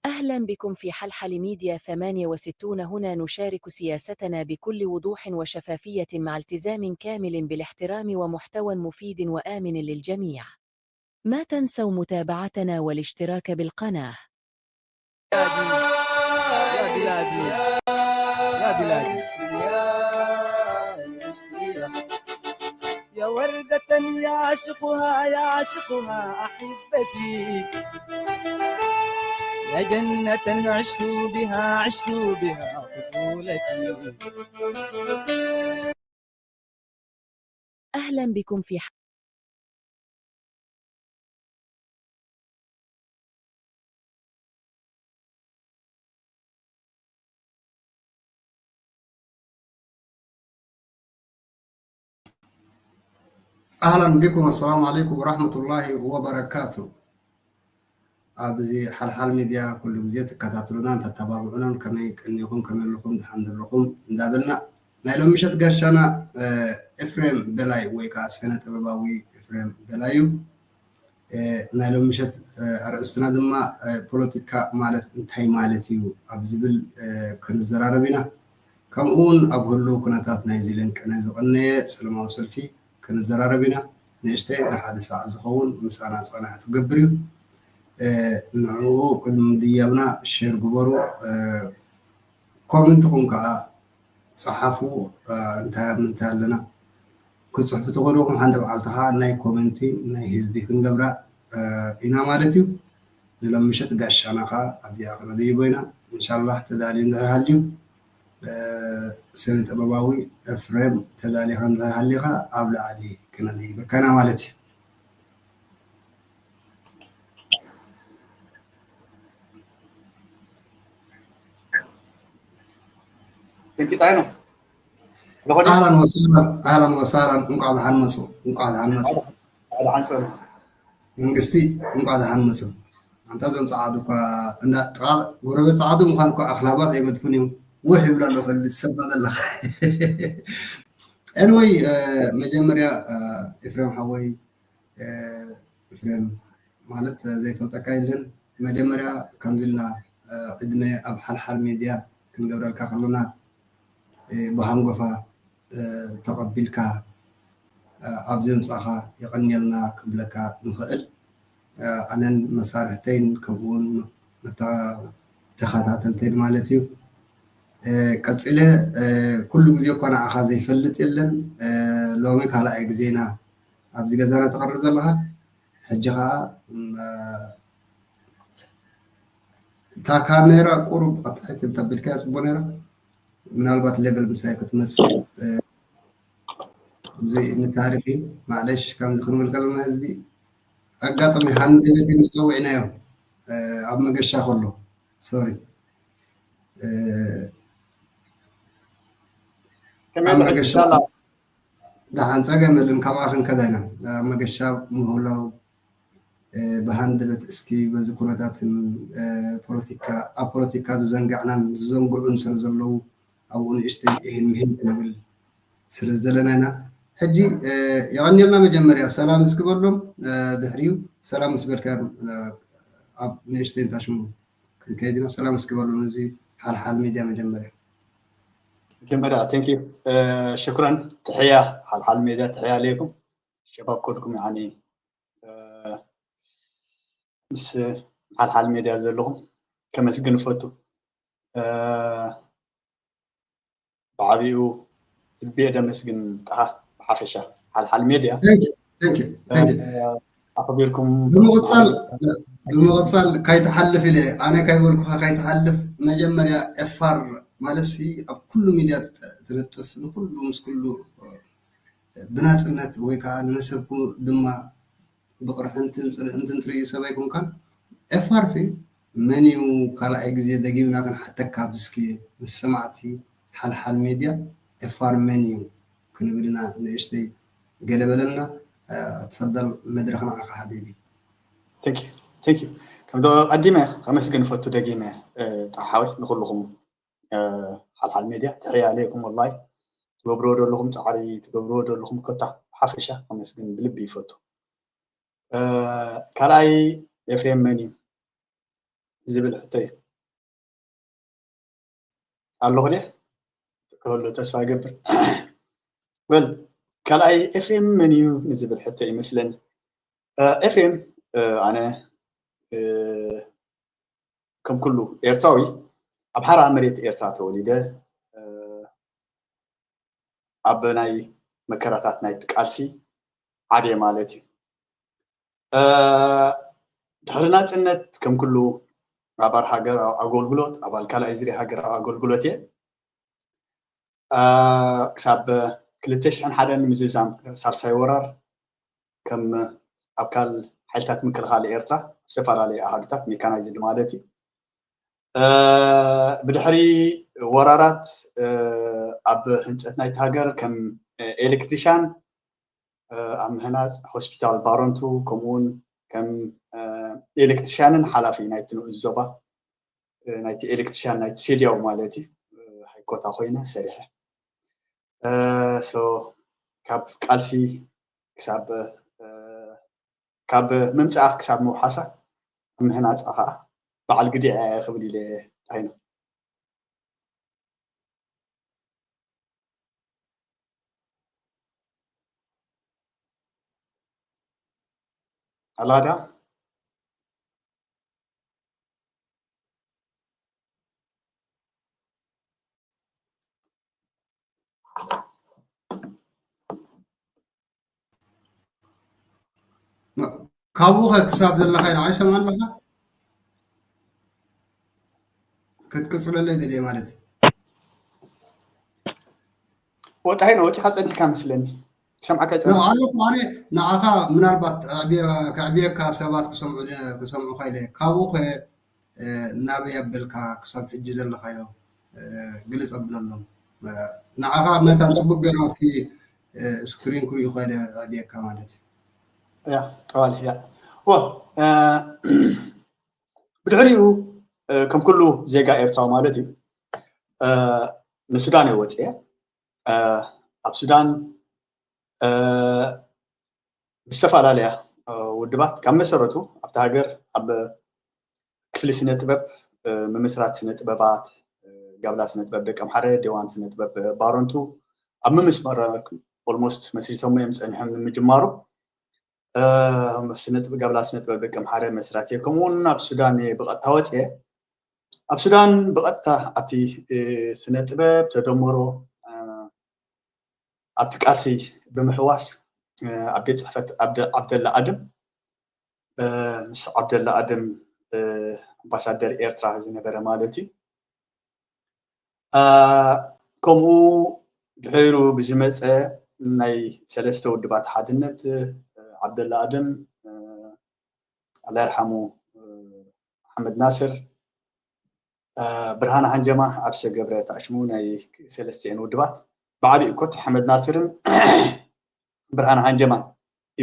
أهلا بكم في حلحل ميديا ثمانية وستون. هنا نشارك سياستنا بكل وضوح وشفافية مع التزام كامل بالاحترام ومحتوى مفيد وآمن للجميع. ما تنسوا متابعتنا والاشتراك بالقناة. يا بلادي، يا بلادي، يا وردة يعشقها، يعشقها أحبتي، يا جنة عشت بها، عشت بها طفولتي. أهلا بكم في ح- أهلا بكم. السلام عليكم ورحمة الله وبركاته. ኣብዚ ሓልሓል ሚድያ ኩሉ ግዜ ትከታተሉናን ተተባብዑናን ከመይ ቀኒኹም፣ ከመይ ኣለኹም፣ ደሓን ዘለኹም እንዳበልና ናይ ሎሚ ምሸት ጋሻና ኤፍሬም በላይ ወይ ከዓ ስነ ጥበባዊ ኤፍሬም በላይ እዩ። ናይ ሎሚ ምሸት ኣርእስትና ድማ ፖለቲካ ማለት እንታይ ማለት እዩ ኣብ ዝብል ክንዘራረብ ኢና። ከምኡ እውን ኣብ ህልው ኩነታት ናይዚ ለንቀነ ዝቐነየ ሰለማዊ ሰልፊ ክንዘራረብ ኢና። ንእሽተይ ንሓደ ሰዓት ዝኸውን ምሳና ጸናሕ ትገብር እዩ። ንዕኡ ቅድሚ ምድያብና ሼር ግበሩ። ኮመንትኹም ከዓ ጸሓፉ። እንታይ ኣብ ምንታይ ኣለና ክትጽሕፉ ትኽእሉ ኢኹም። ሓንቲ መዓልቲ ከዓ ናይ ኮመንቲ ናይ ህዝቢ ክንገብራ ኢና ማለት እዩ። ንሎም ምሸት ጋሻና ከዓ ኣብዚኣ ክነደይቦ ኢና። እንሻላህ ተዳልዩ እንድሕር ሃልዩ ስነ ጥበባዊ ኤፍሬም ተዳሊኻ እንድሕር ሃሊኻ ኣብ ላዕሊ ክነደይበካ ኢና ማለት እዩ። እንኪታይ ነው ኣህላን ወሳህላን ኣህላን ወሳህላን እንኳዕ ደሓን መፁ እንኳዕ ደሓን መፁ ደሓን ፀኑ መንግስቲ እንኳዕ ደሓን መፁ ኣንታ ዞም ፀዓዱ እኳ እንዳ ጥቓ ጎረቤት ፀዓዱ ምኳን እኳ ኣኽላባት ኣይገድፉን እዮም ውሕ ይብላ ኣሎ ከልድ ትሰማ ዘለካ ኤንወይ መጀመርያ ኤፍሬም ሓወይ ኤፍሬም ማለት ዘይፈልጠካ የለን። መጀመርያ ከምዚ ኢልና ዕድመ ኣብ ሓልሓል ሜድያ ክንገብረልካ ከለና ብሃንጎፋ ተቐቢልካ ኣብዚ ምምፃእኻ የቐንየልና ክብለካ ንኽእል። ኣነን መሳርሕተይን ከምኡውን ተኸታተልተይን ማለት እዩ። ቀፂለ ኩሉ ግዜ እኳ ንዓኻ ዘይፈልጥ የለን። ሎሚ ካልኣይ ግዜና ኣብዚ ገዛና ተቕርብ ዘለኻ ሕጂ ከዓ እታ ካሜራ ቁሩብ ኣትሕት እንተቢልካያ ፅቡቅ ነይራ ምናልባት ሌቨል ምሳይ ክትመፅእ እዚ ንታሪክ እዩ ማዕለሽ ከምዚ ክንብል ከለና ህዝቢ ኣጋጣሚ ሃንደበት ኢና ፀዊዕናዮ ኣብ መገሻ ከሎ ሶሪ ከመይ ኣብ ትሕግዝ መገሻ ኣላ ደሓን ፀገም የለን ካብኣ ክንከዳ ኢና ኣብ መገሻ ምህላው ብሃንደበት እስኪ በዚ ኩነታትን ፖለቲካ ኣብ ፖለቲካ ዝዘንጋዕናን ዝዘንግዑን ስለ ዘለዉ ኣብኡ ንእሽተይ ይህን ምሂን ክንብል ስለ ዝደለና ኢና ሕጂ የቐንየልና መጀመርያ ሰላም እስኪ በሎም ድሕሪኡ ሰላም ምስ በልካ ኣብ ንእሽተይ እንታሽሙ ክንከይድ ኢና ሰላም እስኪ በሎም እዚ ሓልሓል ሚድያ መጀመርያ መጀመርያ ቴንክ ዩ ሽኩረን ትሕያ ሓልሓል ሜድያ ትሕያ ኣለይኩም ሸባብ ኮድኩም ያኒ ምስ ሓልሓል ሜድያ ዘለኹም ከመስግን እፈቱ ብዓብኡ ልብየ ደመስግን ጥሃ ብሓፈሻ ሓልሓል ሜድያ ኣኽቢርኩም ብምቕፃል ብምቕፃል ካይትሓልፍ ኢለ ኣነ ካይበልኩካ ካይትሓልፍ መጀመርያ ኤፋር ማለት ሲ ኣብ ኩሉ ሚድያ ትነጥፍ ንኩሉ ምስ ኩሉ ብናፅነት ወይ ከዓ ንነሰብኩ ድማ ብቕርሕንትን ፅልእንትን ትርኢ ሰብ ኣይኮንካን ኤፋር ሲ መን እዩ ካልኣይ ግዜ ደጊምና ክንሓተካ ኣብዚ እስኪ ምስ ሰማዕቲ ሓልሓል ሜድያ ኤፋር መን እዩ ክንብል ኢና ንእሽተይ ገለ በለና ትፈደል መድረክ ንዓኻ ሓቢቢ ቴንክ ዩ ከምዚ ቀዲመ ከመስግን ፈቱ ደጊመ ጣሓወይ ንኩልኹም ሓልሓል ሜድያ ትሕያ ኣለይኩም ወላይ ትገብርዎ ዘለኹም ፃዕሪ ትገብርዎ ዘለኹም ኮታ ሓፈሻ ከመስግን ብልቢ ይፈቱ ካልኣይ ኤፍሬም መን እዩ ዝብል ሕቶ እዩ። ኣለኹ ድየ? ክህሉ ተስፋ ይገብር። ወል ካልኣይ ኤፍሬም መን እዩ ንዝብል ሕቶ ይመስለኒ። ኤፍሬም ኣነ ከም ኩሉ ኤርትራዊ ኣብ ሓራ መሬት ኤርትራ ተወሊደ ኣብ ናይ መከራታት ናይቲ ቃልሲ ዓብየ ማለት እዩ። ድሕሪ ናፅነት ከም ኩሉ ኣባል ሃገር ኣብ ኣገልግሎት ኣባል ካልኣይ ዝርያ ሃገር ኣብ ኣገልግሎት እየ። ክሳብ ክልተ ሽሕን ሓደን ምዝዛም ሳልሳይ ወራር ከም ኣካል ሓይልታት ምክልኻል ኤርትራ ኣብ ዝተፈላለዩ ኣሃዱታት ሜካናይዝድ ማለት እዩ። ብድሕሪ ወራራት ኣብ ህንፀት ናይቲ ሃገር ከም ኤሌክትሪሻን ኣብ ምህናፅ ሆስፒታል ባረንቱ ከምኡውን ከም ኤሌክትሪሻንን ሓላፊ ናይቲ ንኡስ ዞባ ናይቲ ኤሌክትሪሻን ናይቲ ሴድያው ማለት እዩ ሃይኮታ ኮይነ ሰሪሐ። ካብ ቃልሲ ክሳብ ካብ ምምፃኣ ክሳብ ምውሓሳ ኣብ ምህናፃ ከዓ በዓል ግዲዕ እየ ክብል ኢለ ጣይነ። ኣላዳ ካብኡ ኸ ክሳብ ዘለኻ ኢኻ ኣይሰምዓን ኣለኻ? ክትቅጽለለይ ደልየ ማለት እዩ። ወጣይ ነው ወጺኻ ጸኒሕካ መስለኒ። ሰምዓካ ጸኒሕ ኣለኹ ኣነ ንዓኻ ምናልባት ኣዕብየ- ከዕብየካ ሰባት ክሰምዑ ክሰምዑ ኸኢለ ካብኡ ኸ ናበይ ኣበልካ ክሳብ ሕጂ ዘለኻዮ ግልፅ ኣብለሎም። ንዓኻ መታን ፅቡቅ ገይሩ ኣብቲ ስክሪን ክሪኡ ኮይነ ኣብየካ ማለት እዩ። ያ ጠዋሊ ያ ወ ብድሕሪኡ ከም ኩሉ ዜጋ ኤርትራዊ ማለት እዩ ንሱዳን እየ ወፅየ። ኣብ ሱዳን ብዝተፈላለያ ውድባት ካብ መሰረቱ ኣብቲ ሃገር ኣብ ክፍሊ ስነ ጥበብ ምምስራት ስነ ጥበባት ጋብላ ስነ ጥበብ ደቂ ኣምሓረ ዴዋን ስነ ጥበብ ባረንቱ ኣብ ምምስማር ኦልሞስት መስሪቶሞ እዮም ፀኒሖም ንምጅማሩ ስነ ጥበብ ጋብላ ስነ ጥበብ ደቂ ኣምሓረ መስራት እየ ከምኡ እውን ኣብ ሱዳን እየ ብቐጥታ ወፅየ ኣብ ሱዳን ብቐጥታ ኣብቲ ስነ ጥበብ ተደመሮ ኣብቲ ቃልሲ ብምሕዋስ ኣብ ቤት ፅሕፈት ዓብደላ ኣድም ምስ ዓብደላ ኣድም ኣምባሳደር ኤርትራ ዝነበረ ማለት እዩ። ከምኡ ድሕሩ ብዝመፀ ናይ ሰለስተ ውድባት ሓድነት ዓብደላ ኣድም ኣላ ይርሓሙ ሓመድ ናስር ብርሃነ ሃንጀማ ኣብ ሰገብረ ተኣሽሙ ናይ ሰለስቲኤን ውድባት ብዓብኡ ኮት ሓመድ ናስርን ብርሃነ ሃንጀማን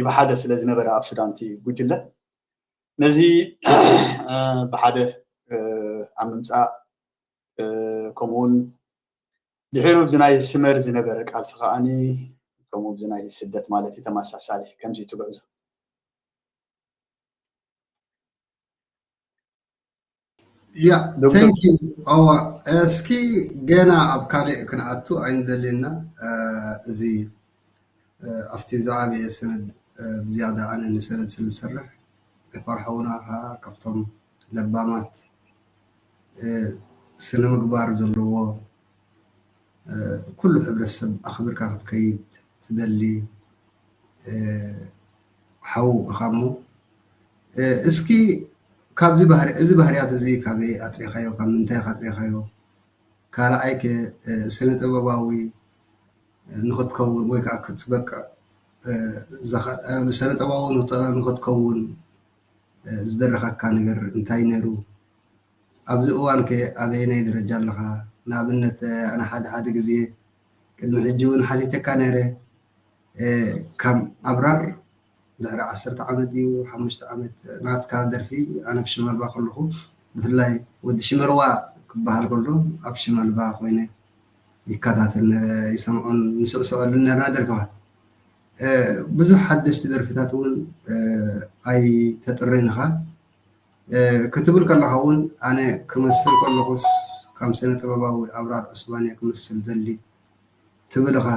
ብሓደ ስለ ዝነበረ ኣብ ሱዳን እቲ ጉጅለ ነዚ ብሓደ ኣብ ምምፃእ ከምኡውን ድሕሩ ብዚ ናይ ስመር ዝነበረ ቃልሲ ከዓኒ ከምኡ ብዚ ናይ ስደት ማለት እዩ ተመሳሳሊ ከምዚ ትጉዕዞ ያ ዶክተር thank you እዋ እስኪ ገና ኣብ ካልእ ክንኣቱ ኣይንደልየና እዚ ኣብቲ ዝዓበየ ሰነድ ብዝያዳ ኣነ ንሰነድ ስለ ዝሰርሕ ይፈርሐውና ከዓ ካብቶም ለባማት ስነ ምግባር ዘለዎ ኩሉ ሕብረተሰብ ኣኽብርካ ክትከይድ ትደሊ ሓው ኢኻ እሞ እስኪ ካብዚ ባህሪ እዚ ባህርያት እዚ ካበይ ኣጥሪኻዮ ካብ ምንታይ ኢኻ ኣጥሪኻዮ ካልኣይ ከ ስነ ጥበባዊ ንኽትከውን ወይ ከዓ ክትበቅዕ ስነ ጥበባዊ ንኽትከውን ዝደረኻካ ነገር እንታይ ነይሩ ኣብዚ እዋን ከ ኣበየናይ ደረጃ ኣለኻ? ንኣብነት ኣነ ሓደ ሓደ ግዜ ቅድሚ ሕጂ እውን ሓቲተካ ነይረ ከም ኣብራር ድሕሪ ዓሰርተ ዓመት ድዩ ሓሙሽተ ዓመት ናትካ ደርፊ ኣነ ኣብ ሽመልባ ከለኹ ብፍላይ ወዲ ሽመልዋ ክበሃል ከሎ ኣብ ሽመልባ ኮይነ ይከታተል ነረ ይሰምዖን ንስዕስዐሉ ነርና ደርፍኻ ብዙሕ ሓደሽቲ ደርፍታት እውን ኣይተጥርን ኢኻ ክትብል ከለኻ እውን ኣነ ክመስል ከለኹስ ከም ስነ ጥበባዊ ኣብራር ዑስማን እየ ክመስል ዘሊ ትብል ኢኻ።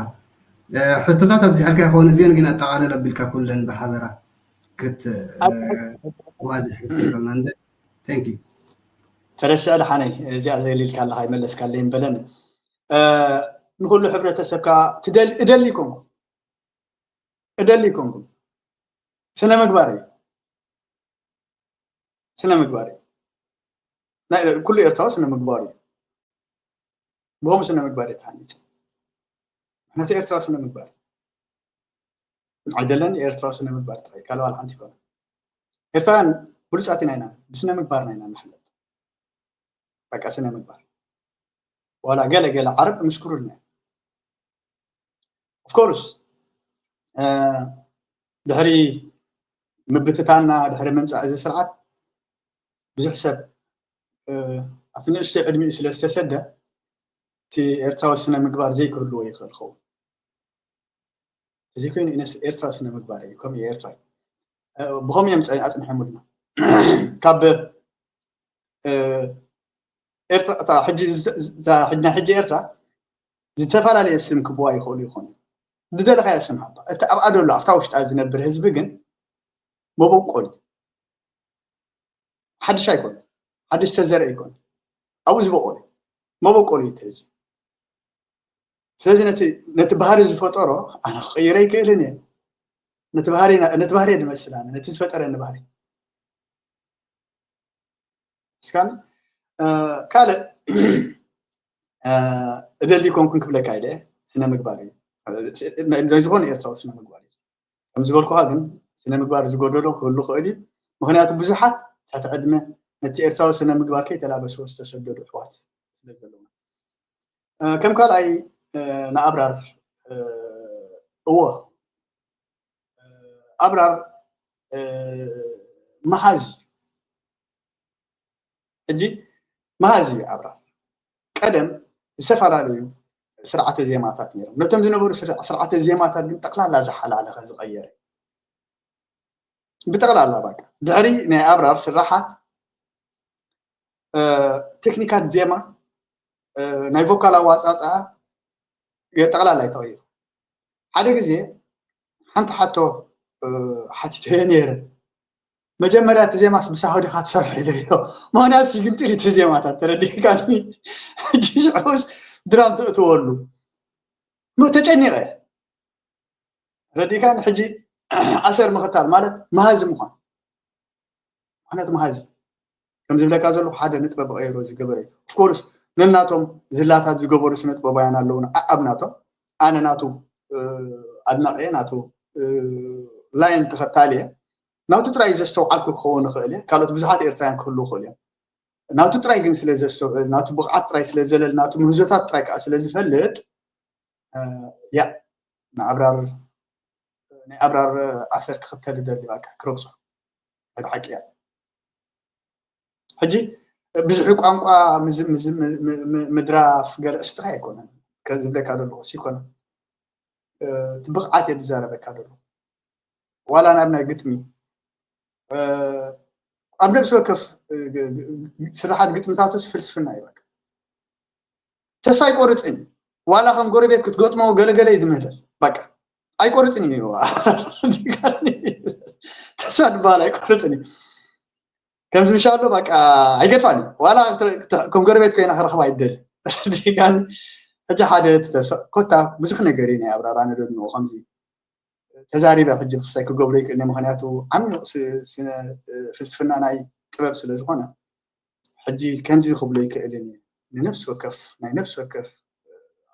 ሕቶታት ኣብዚሓልካ ይኸውን እዚአን ግን ኣጠቓለል ኣቢልካ ኩለን ብሓበራ ክትዋድሕ ክትገብረልና እንደ thank you። ተረስዐ ደሓነይ እዚኣ ዘሊልካ ኣለኻ ይመለስካለይ በለን። ንኩሉ ሕብረተሰብካ እደሊ ኮንኩ እደሊ ኮንኩ ስነ ምግባር እዩ። ስነ ምግባር እዩ። ኩሉ ኤርትራዊ ስነ ምግባር እዩ። ብኸምኡ ስነ ምግባር እዩ ተሃኒፀ። ምክንያቱ ኤርትራዊ ስነ ምግባር ኣይደለን። ኤርትራዊ ስነ ምግባር ጥራይ ካልእ ዋላ ሓንቲ ይኮነ። ኤርትራውያን ብሉፃት ኢና ኢና ብስነ ምግባርና ኢና ንፍለጥ። በቃ ስነ ምግባር ዋላ ገለ ገለ ዓረብ ምስክሩልና እዮም። Of course ድሕሪ ምብትታና ድሕሪ ምምፃእ እዚ ስርዓት ብዙሕ ሰብ ኣብቲ ንእሽተይ ዕድሚኡ ስለ ዝተሰደ እቲ ኤርትራዊ ስነ ምግባር ዘይክህልዎ ይኽእል ኸውን። ተዘይኮይኑ ኤርትራዊ ስነ ምግባር እዩ ከምኡ ኤርትራዊ ብኸምኡ እዮም ኣፅንሐምልና ካብ ኤርትራ እታ ሕጂ ናይ ሕጂ ኤርትራ ዝተፈላለየ ስም ክብዋ ይኽእሉ ይኾኑ። ዝደለኻዮ ስም ሃባ። እቲ ኣብኣ ዘሎ ኣብታ ውሽጣ ዝነብር ህዝቢ ግን መበቆል እዩ። ሓድሽ ኣይኮነ፣ ሓድሽ ተዘርአ ኣይኮነ፣ ኣብኡ ዝበቆል እዩ። መበቆል እዩ እቲ ህዝቢ። ስለዚ ነቲ ነቲ ባህሪ ዝፈጠሮ ኣነ ክቕይረ ኣይክእልን እየ። ነቲ ባህሪ ነቲ ባህሪ እየ ዝመስል ኣነ፣ ነቲ ዝፈጠረኒ ባህሪ። እስካን ካልእ እደሊ ኮንኩን ክብለካ ኢለ ስነ ምግባር እዩ ናይ ዝኾነ ኤርትራዊ ስነ ምግባር እዩ። ከም ዝበልኩኻ ግን ስነ ምግባር ዝጎደሎ ክህሉ ክእል እዩ። ምክንያቱ ብዙሓት ትሕቲ ዕድመ ነቲ ኤርትራዊ ስነ ምግባር ከይተላበስዎ ዝተሰደዱ ኣሕዋት ስለ ዘለዉ ከም ካልኣይ ንኣብራር እዎ ኣብራር መሃዝ ሕጂ መሃዝ እዩ ኣብራር ቀደም ዝተፈላለዩ ስርዓተ ዜማታት ነይሮም ነቶም ዝነበሩ ስርዓተ ዜማታት ግን ጠቅላላ ዝሓላለኸ ዝቀየረ ብጠቅላላ በቃ ድሕሪ ናይ ኣብራር ስራሓት ቴክኒካት ዜማ ናይ ቮካል ኣዋፃፅኣ ጠቅላላ ይተቀይሩ ሓደ ግዜ ሓንቲ ሓቶ ሓቲተዮ ነይረ መጀመርያ እቲ ዜማስ ብሳሆ ዲኻ ትሰርሖ ኢለዮ ምክንያቱ ስግንጢር እቲ ዜማታት ተረዲእካኒ ሕጂ ሽዑስ ድራም ተእትወሉ ተጨኒቐ ረዲካን ሕጂ ኣሰር ምኽታል ማለት መሃዚ ምዃን ምኽንያቱ መሃዚ ከም ዝብለካ ዘለኹ ሓደ ንጥበብ ቀይሮ ዝገበረ ኦፍኮርስ ነናቶም ዝላታት ዝገበሩ ስነ ጥበባውያን ኣለውና ኣኣብናቶም ኣነ ናቱ ኣድናቂ ናቱ ላይን ተኸታሊ እየ ናቱ ጥራይ ዘስተውዓልኩ ክኸውን ይኽእል እየ ካልኦት ብዙሓት ኤርትራውያን ክህልው ይኽእሉ እዮም ናቱ ጥራይ ግን ስለ ዘስተውዕል ናቱ ብቕዓት ጥራይ ስለ ዘለል ናቱ ምህዞታት ጥራይ ከዓ ስለ ዝፈልጥ ያ ንኣብራር ናይ ኣብራር ኣሰር ክኽተል ይደሊ በቃ ክረግጾ ናይ ብሓቂ እያ ሕጂ ብዙሕ ቋንቋ ምድራፍ ገለ እሱ ጥራይ ኣይኮነን ዝብለካ ዘለኹ እሱ ይኮነ እቲ ብቕዓት እየ ዝዛረበካ ዘለኹ ዋላ ናብ ናይ ግጥሚ ኣብ ነብሲ ወከፍ ስራሓት ግጥምታቱስ ፍልስፍና እዩ በቃ ተስፋ ኣይቆርፅን ዋላ ከም ጎረቤት ክትገጥሞ ገለገለ እዩ ዝምህለል በቃ ኣይቆርፅን እዩ ተስፋ ዝበሃል ኣይቆርፅን እዩ ከምዚ ምሻ ኣሎ በቃ ኣይገድፋን እዩ ዋላ ከም ጎረቤት ኮይና ክረኽባ ይደል ሕጂ ሓደ ተስፋ ኮታ ብዙሕ ነገር እዩ ናይ ኣብራር ኣነ ደድንኦ ከምዚ ተዛሪበ ሕጂ ክሳይ ክገብሮ ይክእል ምክንያቱ ዓሚቕ ፍልስፍና ናይ ጥበብ ስለ ዝኾነ ሕጂ ከምዚ ክብሎ ይክእልን እዩ ንነፍሲ ወከፍ ናይ ነፍሲ ወከፍ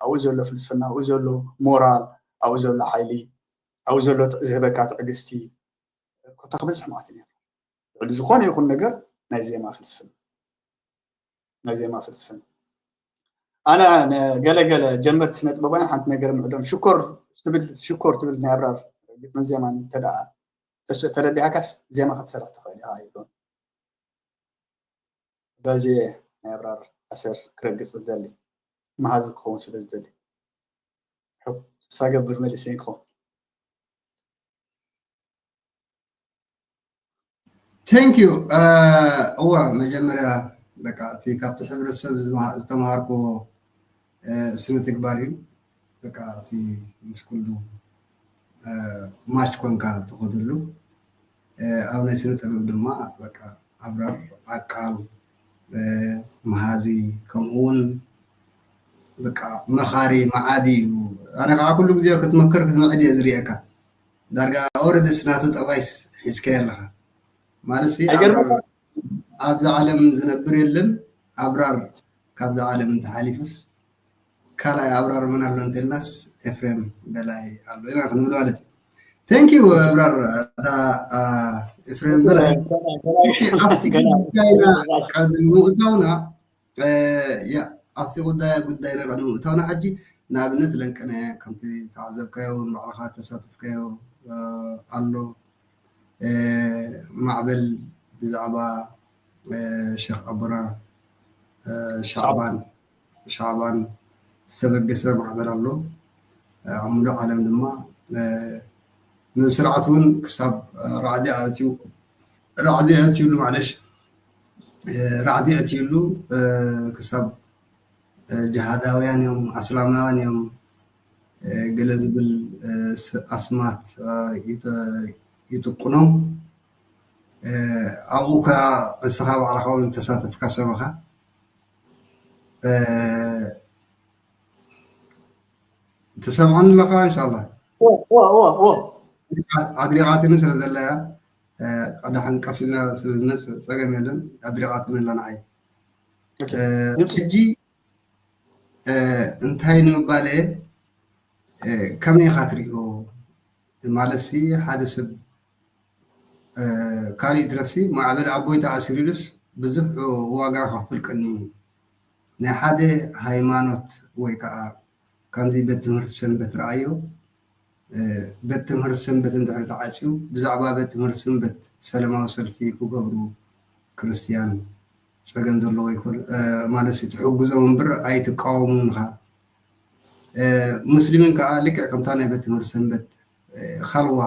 ኣብኡ ዘሎ ፍልስፍና ኣብኡ ዘሎ ሞራል ኣብኡ ዘሎ ሓይሊ ኣብኡ ዘሎ ዝህበካ ትዕግስቲ ኮታ ክበዝሕ ማለት እዩ ልዕሊ ዝኾነ ይኹን ነገር ናይ ዜማ ፍልስፍና ናይ ዜማ ፍልስፍና ኣነ ገለገለ ጀመርቲ ስነ ጥበባውያን ሓንቲ ነገር ምዕዶም ሽኮር ትብል ሽኮር ትብል ናይ ኣብራር ግጥምን ዜማን እንተ ደኣ ተረዲኣካስ ዜማ ክትሰርሕ ትኽእል ኢኻ ይብሎም በዚ ናይ ኣብራር ኣሰር ክረግጽ ዝደሊ መሃዚ ክኸውን ስለ ዝደሊ ተስፋ ገብር መሊሰ ክኸውን Thank you። እዋ መጀመርያ በቃ እቲ ካብቲ ሕብረተሰብ ዝተምሃርኩዎ ስነ ተግባር እዩ። በቃ እቲ ምስ ኩሉ ማች ኮንካ ትኸደሉ። ኣብ ናይ ስነ ጥበብ ድማ በቃ ኣብራር፣ ዓቃል፣ መሃዚ፣ ከምኡ እውን በቃ መኻሪ፣ መዓዲ እዩ። ኣነ ከዓ ኩሉ ግዜ ክትመክር ክትምዕድ እየ ዝሪኤካ። ዳርጋ ኦረድስ ናቱ ጠባይስ ሒዝካዮ ኣለኻ ማለት ሲ ኣብዛ ዓለም ዝነብር የለን። ኣብራር ካብዛ ዓለም እንተሓሊፉስ ካልኣይ ኣብራር መን ኣሎ እንተልናስ ኤፍሬም በላይ ኣሎ ኢና ክንብል ማለት እዩ። Thank you ኣብራር። እታ ኤፍሬም በላይ ኣብቲ ጉዳይና ቀድሚ ምእታውና ኣብቲ ጉዳይ ጉዳይና ቀድሚ ምእታውና ሕጂ ንኣብነት ለንቅነ ከምቲ ተዓዘብካዮ ባዕልኻ ተሳተፍካዮ ኣሎ። ማዕበል ብዛዕባ ሸኽ ኣቦና ሻዕባን ሻዕባን ዝተበገሰ ማዕበል ኣሎ። ኣብ ሙሉእ ዓለም ድማ ንስርዓት እውን ክሳብ ራዕዲ ኣእትዩ ራዕዲ ኣእትዩሉ ማለሽ ራዕዲ ኣእትዩሉ ክሳብ ጅሃዳውያን እዮም ኣስላማውያን እዮም ገለ ዝብል ኣስማት ይጥቁኖም። ኣብኡ ከዓ ንስኻ ባዕልኻ እውን ተሳተፍካ ሰብኻ ትሰምዓኒ ኣለኻ እንሻላ። ኣድሪቓትኒ ስለ ዘለያ ቀዳሕን ቀስ ኢልና ስለ ዝመፅእ ፀገም የለን። ኣድሪቓትኒ ኣላ ንዓይ። ሕጂ እንታይ ንምባል እየ ከመይ ኢኻ ትሪኦ? ማለት ሲ ሓደ ሰብ ካልእ ይትረፍሲ ማዕበል ኣቦይ ተኣሲሩሉስ ብዙሕ ዋጋ ከፍል ቀኒ እዩ። ናይ ሓደ ሃይማኖት ወይ ከዓ ከምዚ ቤት ትምህርቲ ሰንበት ረኣዮ። ቤት ትምህርቲ ሰንበት እንድሕር ተዓፅዩ ብዛዕባ ቤት ትምህርቲ ሰንበት ሰላማዊ ሰልፊ ክገብሩ ክርስትያን ፀገም ዘለዎ ይኮን ማለት ትሕግዞም እምበር ኣይትቃወሙን ኢኻ። ሙስሊምን ከዓ ልክዕ ከምታ ናይ ቤት ትምህርቲ ሰንበት ኸልዋ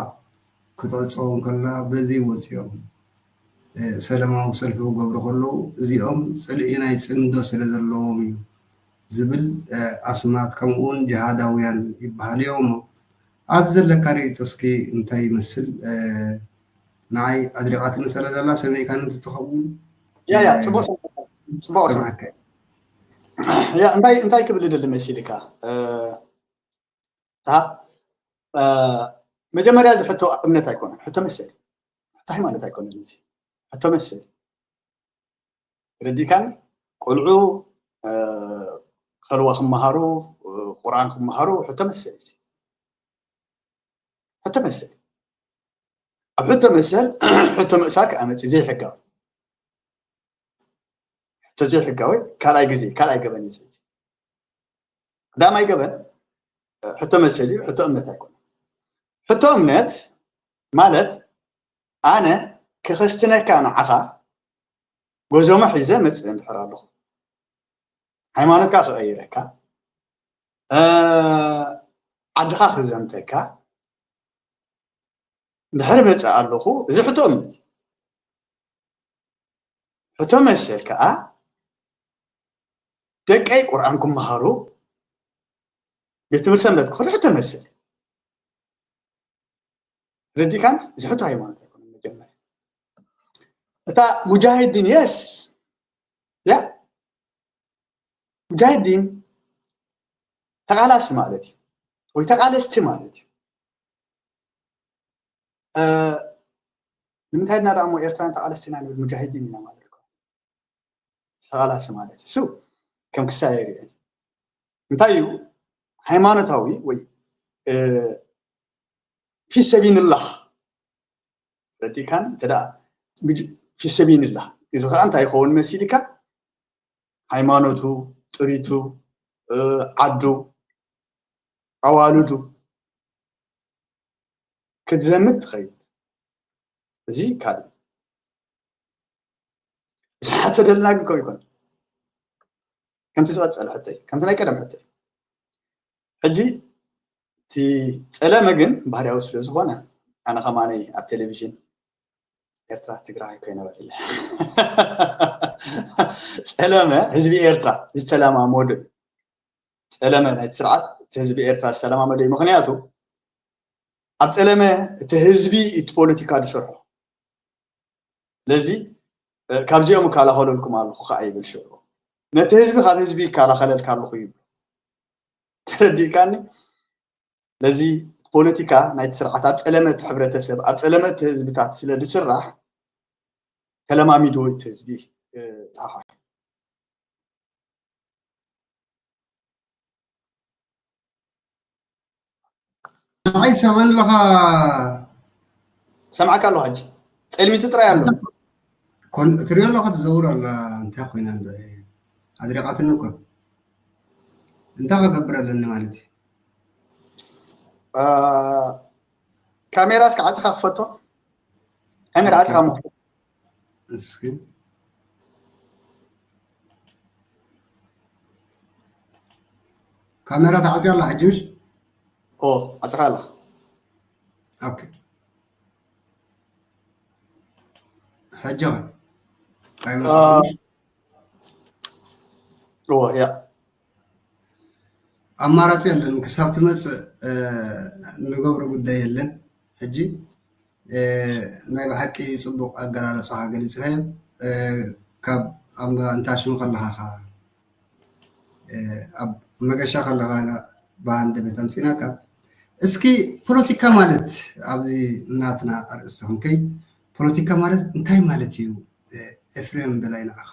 ክትዕፀው እንከላ በዚ ወፂኦም ሰላማዊ ሰልፊ ክገብሩ ከለዉ እዚኦም ፅልኢ ናይ ፅምዶ ስለ ዘለዎም እዩ ዝብል ኣስማት ከምኡ እውን ጅሃዳውያን ይበሃል እዮም። ኣብዚ ዘለካ ርእይቶ እስኪ እንታይ ይመስል? ንዓይ ኣድሪቓትኒ ስለ ዘላ ሰሚዕካኒ እንትትኸውን ያ ያ ፅቡቅ ሰምዐካ። ፅቡቅ ሰምዐካ። ያ እንታይ እንታይ ክብል ይደሊ መሲልካ? መጀመርያ እዚ ሕቶ እምነት ኣይኮነን፣ ሕቶ መሰል እዩ። ሕቶ ሃይማኖት ኣይኮነን እዚ፣ ሕቶ መሰል እዩ። ረዲካኒ? ቆልዑ ከልዋ ክመሃሩ ቁርኣን ክመሃሩ ሕቶ መሰል እዩ። ሕቶ መሰል ኣብ ሕቶ መሰል ሕቶ ምእሳር ክኣመፅ ዘይሕጋዊ ሕቶ ዘይሕጋዊ ካልኣይ ግዜ ካልኣይ ገበን እዩ። ቀዳማይ ገበን ሕቶ መሰል እዩ፣ ሕቶ እምነት ኣይኮነን። ሕቶ እምነት ማለት ኣነ ክኸስትነካ ንዓኻ ጎዞሞ ሒዘ መፅእ እንድሕር ኣለኹ፣ ሃይማኖትካ ክቐይረካ፣ ዓድኻ ክዘምተካ እንድሕር መፅእ ኣለኹ፣ እዚ ሕቶ እምነት እዩ። ሕቶ መሰል ከዓ ደቀይ ቁርኣን ክመሃሩ ቤት ትምህርቲ ሰንበት ክኸዱ ሕቶ መሰል እዩ። ረዲካን እዚ ሕቶ ሃይማኖት ኣይኮነን። መጀመርያ እታ ሙጃሂዲን የስ ያ ሙጃሂዲን ተቃላሲ ማለት እዩ ወይ ተቃለስቲ ማለት እዩ። ንምንታይ ድና ደሞ ኤርትራን ተቃለስቲ ኢና ንብል? ሙጃሂዲን ኢና ማለት እኮ ተቃላሲ ማለት እዩ። እሱ ከም ክሳይ ኣይርእን። እንታይ እዩ ሃይማኖታዊ ወይ ፊ ሰቢንላህ ረዲካን እንተ ፊ ሰቢንላህ እዚ ከዓ እንታይ ይኸውን መሲልካ? ሃይማኖቱ፣ ጥሪቱ፣ ዓዱ፣ ኣዋልዱ ክትዘምት ትኸይድ። እዚ ካልእ ዝሓቶ ደለና ግን ከምኡ ይኮን። ከምቲ ዝቐጸለ ሕቶ እዩ፣ ከምቲ ናይ ቀደም ሕቶ እዩ። ሕጂ እቲ ጸለመ ግን ባህርያዊ ስለ ዝኾነ ኣነ ከማነይ ኣብ ቴሌቪዥን ኤርትራ ትግራይ ኮይነ ውዒለ። ጸለመ ህዝቢ ኤርትራ ዝተለማመዶ እዩ። ጸለመ ናይቲ ስርዓት እቲ ህዝቢ ኤርትራ ዝተለማመዶ እዩ። ምኽንያቱ ኣብ ጸለመ እቲ ህዝቢ እቲ ፖለቲካ ዝሰርሖ። ስለዚ ካብዚኦም እከላኸለልኩም ኣለኹ ከዓ ይብል ሽዑ። ነቲ ህዝቢ ካብ ህዝቢ ይከላኸለልካ ኣለኹ ይብሉ። ተረዲእካኒ? ስለዚ ፖለቲካ ናይቲ ስርዓት ኣብ ጸለመ እቲ ሕብረተሰብ ኣብ ጸለመ እቲ ህዝብታት ስለ ዝስራሕ ተለማሚድዎ እቲ ህዝቢ። ጣፋ ንዓይ ትሰምዓኒ ኣለኻ? ሰምዓካ ኣለኹ። ሕጂ ጸልሚቲ ጥራይ ኣሎ። ኮን- ትሪኦ ኣለኻ ትዘውር ኣላ። እንታይ ኮይና እንዶ ኣድሪቓትኒ እኮ። እንታይ ክገብር ኣለኒ ማለት እዩ? አ፣ ካሜራ እስከ ዓጽኻ ክፈቶ። ካሜራ ዓጽኻ ሞ እስኪ ካሜራ ተዓጽያ ኣላ ሕጂ ምሽ? ኦ፣ ዓጽኻ ኣላ። ኦኬ። ሕጂ ኸ? እንታይ ይመስለኩም? ኦ፣ ያ። ኣማራጺ የለን። ክሳብ ትመጽእ፣ እ፣ ንገብሮ ጉዳይ የለን። ሕጂ፣ እ፣ ናይ ብሓቂ ጽቡቕ ኣገላልጻኻ ገሊጽካዮ። እ፣ ካብ ኣምባ እንታሽሙ ከለኻ ኸኣ፣ እ፣ ኣብ መገሻ ከለኻ ብሃንደበት ኣምጺእናካ። እስኪ ፖለቲካ ማለት ኣብዚ ናትና ኣርእስቲ ክንከይድ፣ ፖለቲካ ማለት እንታይ ማለት እዩ? እ፣ ኤፍሬም በላይ ንዓኻ።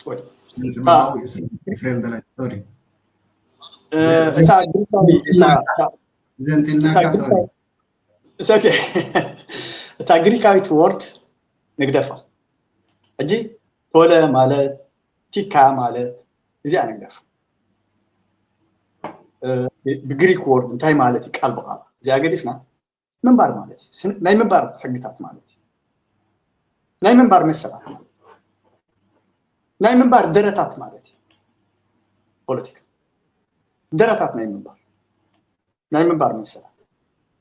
ወይ፣ ስነ ጥበባዊ ኤፍሬም በላይ፣ ሶሪ። እ፣ እታ ግሪካዊ-፣ እታ፣ እታ፣ ዘንጢልናካ፣ እታ ሶሪ። ግሪካዊ-፣ it's okay። እታ ግሪካዊት ወርድ ንግደፋ። ሕጂ ፖለ ማለት፣ ቲካ ማለት፣ እዚኣ ንግደፋ። እ፣ ብግሪክ ወርድ እንታይ ማለት እዩ? ቃል ብቃል እዚኣ ገዲፍና ምንባር ማለት እዩ። ስን-፣ ናይ ምንባር ሕግታት ማለት እዩ። ናይ ምንባር መሰላት ማለት እዩ። ናይ ምንባር ደረታት ማለት እዩ። ፖለቲካ ደረታት ናይ ምንባር፣ ናይ ምንባር መሰላት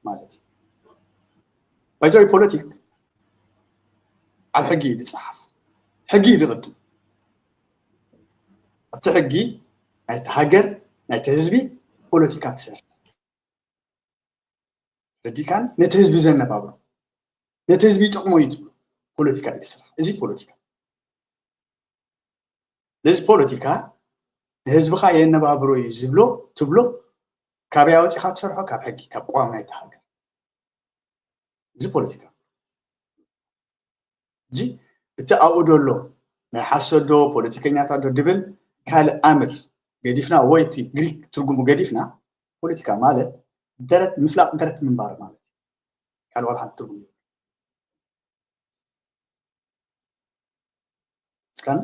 ማለት እዩ። ባይዘወይ ፖለቲክ ኣብ ሕጊ እዩ ዝፀሓፍ፣ ሕጊ እዩ ዝቕድም። ኣብቲ ሕጊ ናይቲ ሃገር፣ ናይቲ ህዝቢ ፖለቲካ ትሰርሕ። ረዲካን ነቲ ህዝቢ ዘነባብሮ፣ ነቲ ህዝቢ ይጠቕሞ እዩ ትብሎ ፖለቲካ እዩ ትስራሕ። እዚ ፖለቲካ። ስለዚ ፖለቲካ ንህዝብኻ የነባብሮ እዩ ዝብሎ፣ ትብሎ፣ ካበይ ኣወጺኻ ትሰርሖ? ካብ ሕጊ፣ ካብ ቅዋም ናይቲ ሃገር። እዚ ፖለቲካ። ሕጂ እቲ ኣብኡ ዘሎ ናይ ሓሶት ዶ ፖለቲከኛታት ዶ ድብል ካልእ ኣምር ገዲፍና ወይ እቲ ግሪክ ትርጉሙ ገዲፍና፣ ፖለቲካ ማለት ደረት፣ ምፍላቕ ደረት ምንባር ማለት እዩ። ካልእ ዋላ ሓንቲ ትርጉም የብሉን። እስካነ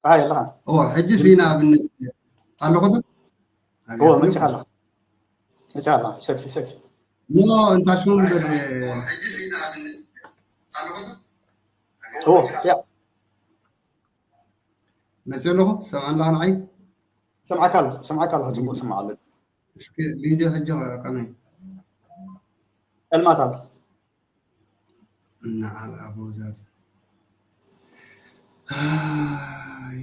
ኣይ፣ የለኻን። እወ፣ ሕጂ ሲ ንኣብነት ኣለኹ ዶ? እወ፣ መጺኻ ኣለኻ። መጺኻ ኣለኻ። ሰኪ፣ ሰኪ። ኖ፣ እንታይ ሽሙ እምበር፣ እወ፣ ያ። መጺእ ኣለኹ፣ ሰምዓኒ ኣለኻ ንዓይ? ሰምዓካ ኣለኹ፣ ሰምዓካ ኣለኹ፣ ጽቡቕ ሰምዓ ኣለኹ። እስኪ ቪድዮ ሕጂ ከመይ? ጸልማት ኣሎ። እናዓል ኣቦ ዛት። ኣይ፣